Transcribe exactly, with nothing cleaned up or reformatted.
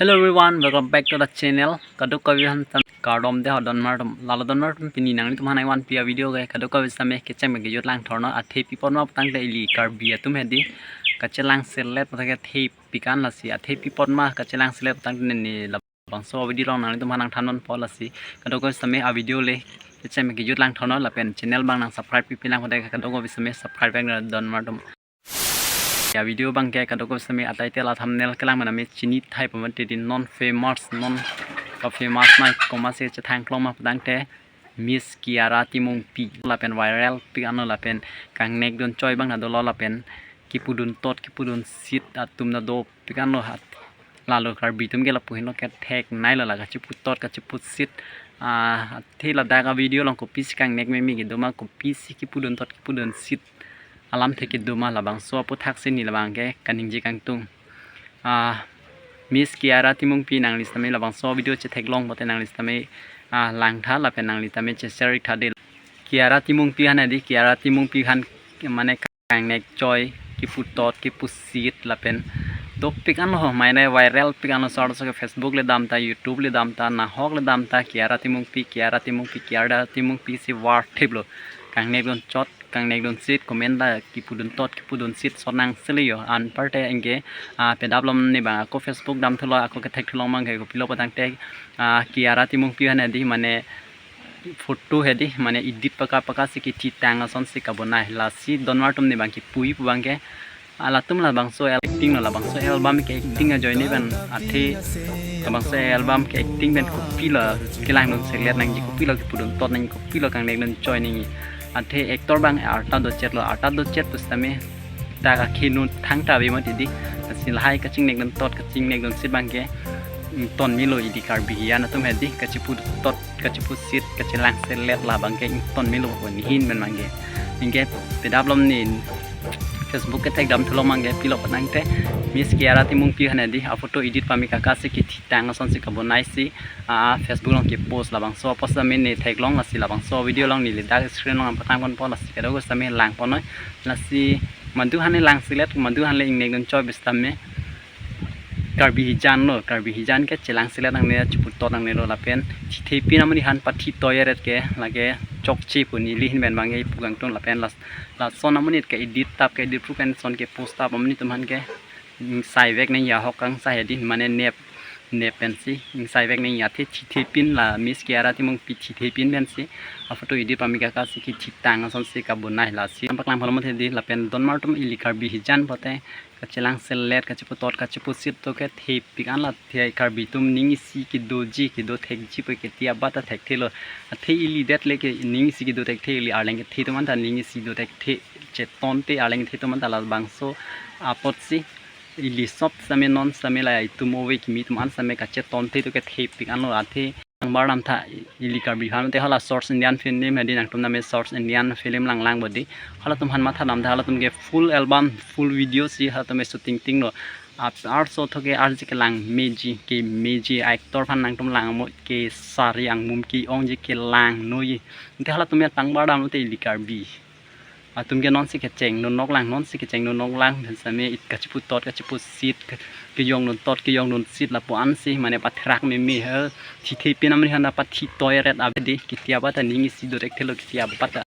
Hello everyone, welcome back to the channel. Kadokave aphan tam kardom de ho donmar atum. Lalo donmar atum, pini nanglitum aphan nangvanpi a-video ke kadokave sitame kecheng pen kejut lang thornon. Athe pi apot ma putangte ili Karbi atum hedi kachelang selet putangte thepik an lasi. Athe pi apot ma kachelang selet putangte ne labangso video along nanglitum aphan nangthanponpo lasi. Kadokave sitame a-video le kecheng pen kejut lang thornon lapen channel abang nang subscribe pipi lang pute kadokave sitame subscribe vek donmar atum. A-video abang ke kadokave sitame a-title a-thumbnail kelang maname chini thai pamati di non famous, non ka famous nai komatsi chethang klong ma putangte Miss Kiara Timungpi lapen viral pik anlo lapen kangnek dun choi abang dolo lapen kipudun tot kipudun sit atum dopik anlo hat. Lalo Karbi atum ke lapu henlo kethek nai lo la kachipu tot kachipu sit. Ah, athe ladak a-video along kopisi kangnek meme kedo ma kopisi kipudun tot kipudun sit alamthe kedo ma labangso aputhaksi ne labang ke kaningje kangtung. Ah, Miss Kiara Timungpi nangli sitame labangso video chetheklong pute nangli sitame, ah, langtha lapen nangli tame che-share iktha de. Kiara Timungpi aphan hedi, Kiara Timungpi aphan mane kangnek choi, kipu tot, kipu sit lapen dopik anlo ho, mane viral pik anlo sor so ke Facebook le damta, YouTube le damta, nahok le damta, Kiara Timungpi, Kiara Timungpi, Kiara Timungpi si war thip lo. Kangnek dun chot, kangnek dun sit, comment ta kipudun tot, kipudun sit sot nang sele yo. Anparte anke, ah, pedap lom ne bang ako Facebook damthulo, ako kethekthulong abang ke kopilo putangte, ah, Kiara Timungpi aphan hedi mane photo hedi mane edit paka paka si kethitang asonsi kabonai lasi donmar atum ne bang kipu-i pu abang ke, ah, latum labangso acting lo, labangso album ke acting ajoine pen athe labangso album ke acting pen kopilo kelang dun selet nangji, kopilo kipudun tot nangji, kopilo kangnek dun choi nangji. Athe actor abang arta dochet lo, arta dochet pusitame ta kakhinu thangta ave mati di. Lasi lahai kachingnek dun tot kachingnek dun sit abang ke ington melo ili Karbi hijan atum hedi kachipu tot kachipu sit kachelang selet labang ke ington melo ko nihin pen abang ke. Anke pedap lom ne Facebook kethek damthulo abang ke pilo putangte Miss Kiara Timungpi aphan hedi a-photo edit pame kaka si kethitang asonsi kabonai si, ah, Facebook along kepost labangso apot sitame ne theklong lasi labangso video along neli dak screen along patangponpo lasi kadokave sitame langponnoi lasi madu aphan le lang selet madu aphan le ingnek dun choi pusitame Karbi hijan lo, Karbi hijan ke chelang selet nangne, chipu tot nangne lo lapen thithepin amonit aphan pathi toiret ke lake chokche pu neli ahin pen abang ke ipu kangtung lapen las lason amonit ke edit tap ke edit pu pen son kepost tap amonit atum aphan ke ingsai vek nangji, ahok kangsai hedi mane nep nep pensi ingsai vek nangji. Athe thithepin la Miss Kiara Timungpi thithepin pensi a-photo edit pame kaka si kethitang asonsi kabonai lasi paklang phalom hedi lapen donmar atum ili Karbi hijan pute kachelang selet kachipu tot kachipu sit to kethepik an la the Karbi atum ning isi kedoji kedo thekji pu kethe abat ta thekthe lo. Athe ili det le ke ning isi kedo thekthe, ili arleng kethe atum anta ning isi do thekthe, chetonte arleng kethe atum anta labangso apotsi ili sop sitame non sitame la itum ove kimi atum an sitame kachetonte to kethepik anlo. Athe nang bardam tha ili Karbi aphan te hala South Indian film hedi nangtum name South Indian film langlang bodi. Halatum aphan mathadam tha halatum ke full album full video si halatum shooting tinglo. Ap arso tho ke arje kelang meji ke meji actor aphan nangtum lang mo ke sari angmum ke-ongji kelangnoji. Te halatum ya tang bardam te ili Karbi atum ke nonsi kecheng nonok lang nonsi kecheng nonok lang pen sitame it kachipu tot kachipu sit ke- kejong dun tot kejong dun sit lapu ansi mane patherak meme he thithepin amonit aphan pathi toiret ave di. Kethe abat ta ning isi do thekthe lo, kethe abat ta